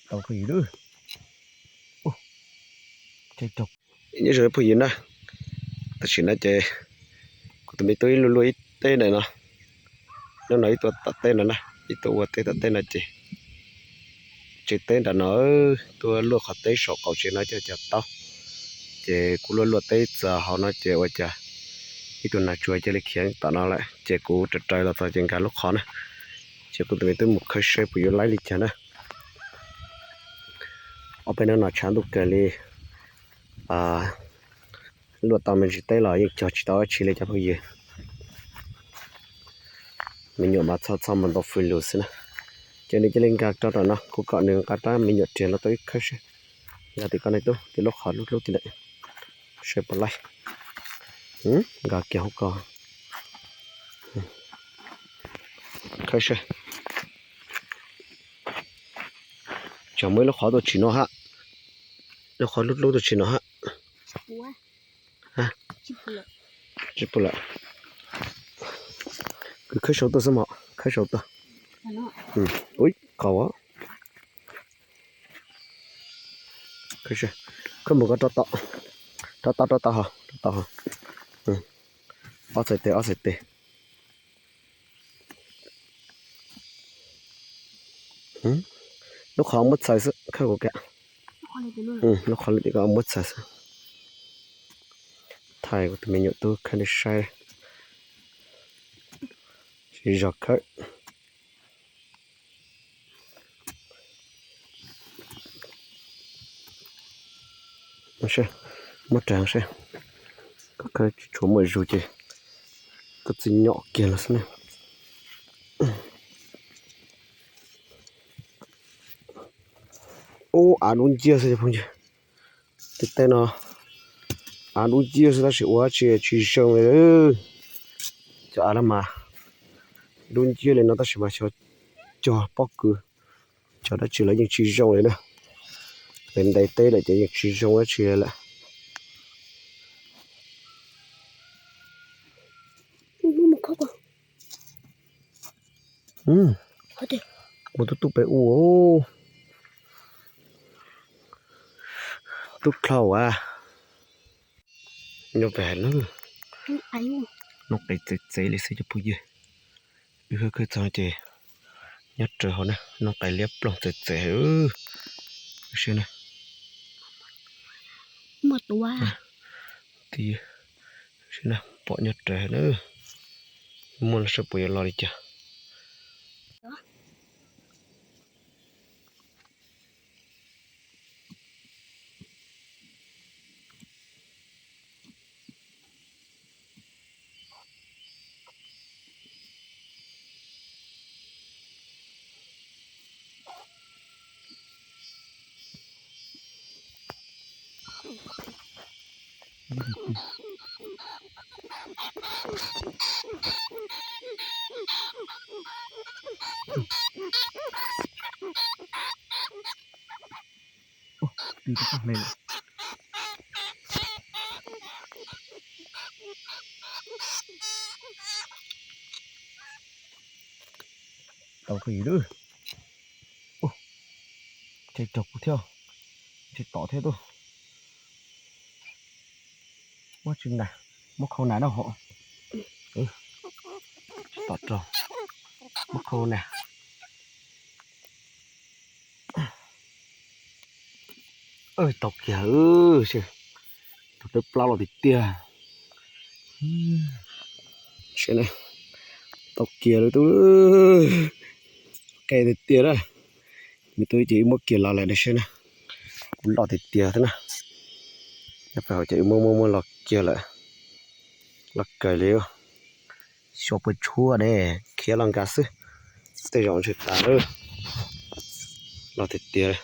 Tau phooj ywg. Nyob zoo phooj ywg na, tam sim no ces kuv tus me tub ib luaj luaj ib teb ntawm no. Hnub no ib tuaj tom teb no na, ib tuaj ua teb tom teb no ces tsev teb nram no, tuaj luaj qhov teb saum qaum tsev no coj cov taub. Ces kuv luaj luaj teb txog hauv no ces ua cas ib tug nas tsuag cia li khiav tom no lawm ces kuv raws raws los txog ces nkag lub qhov na. Ces kuv tus me tub mus khawb saib puas yuav laib li cas na. Ob peb hnub no tshav ntuj kawg li, luaj tau me ntsis teb los yeej cog tsis tau dab tsi li cov phooj ywg. Me nyuam mas txhob txhob mus ntaus fws lus xwb na. Ces nws cia li nkag rau nram no, kuv kom nws nqa rab me nyuam riam los tau ib khawb saib. Nkag tim ko ne tub, tim lub qhov lub hlub tim ntawd, saib puas laib. Nkag kiag hauv ko. Khawb saib. Tsam muaj ib lub qhov tuaj tsim no hab. Lub qhov lub hlub tuaj tsim no hab. Tsis pub lawm. Kwv khawb saum tuaj xwb mog, khawb saum tuaj. Ui, qaug. Khawb mus ko rau tom, rau tom, rau tom ho, rau tom ho. Ob txhais tes, ob txhais tes. Lub qhov muab txhais xwb, khawb kuv ka. Lub qhov li tim ko muab txhais xwb. Thaij kuv tus me nyuam tub khawb nej saib. Siv zog khawb. Muab raws saib, koj khawb tsis tshua muaj zug ces koj txij nyom kiag los xwb ne. Ub, av dub nciab xwb cov phooj ywg. Tej teb no av dub nciab xwb tab sis ua tsis tsis zoo li. Cov av no mas dub nciab li no tab sis mas xyov cog pob kws, cog dab tsi los yeej tsis zoo li na. Ntev ntev teb lawm ces yeej tsis zoo dab tsi lawm. Muaj tub tub pem ub, tub dlhau a. Nyob pem hais lawm, noob qes txev txev li xwb cov phooj ywg. Wb khawb khawb txog ces nyob raws hauv na, noob qes liab ploog txev txev hais. Sib na, sib na, pom nyob raws hauv na. Muaj los saib puas yuav los li cas. Tib tug tag hle lawm. Tau phooj ywg, ces raug kuv thiab, tsis tom thiab tub. Muab tsis na, muab khau na no hos. Tsis tom raug, muab khau na. Tau kiag, tus dawb plab los tiag tiag. Tau kiag lawm tub, qe tiag tiag na. Me tub ces wb muab kiag los lawm na, saib na, kuv loj tiag tiag thiab na. Nyob pem hauv ces wb muab muab muab los kiag lawm, loj kawg li. Xyov puas tshuav ne, khiav los nkag xwb, tej zaum ntshe tas lawm. Loj tiag tiag.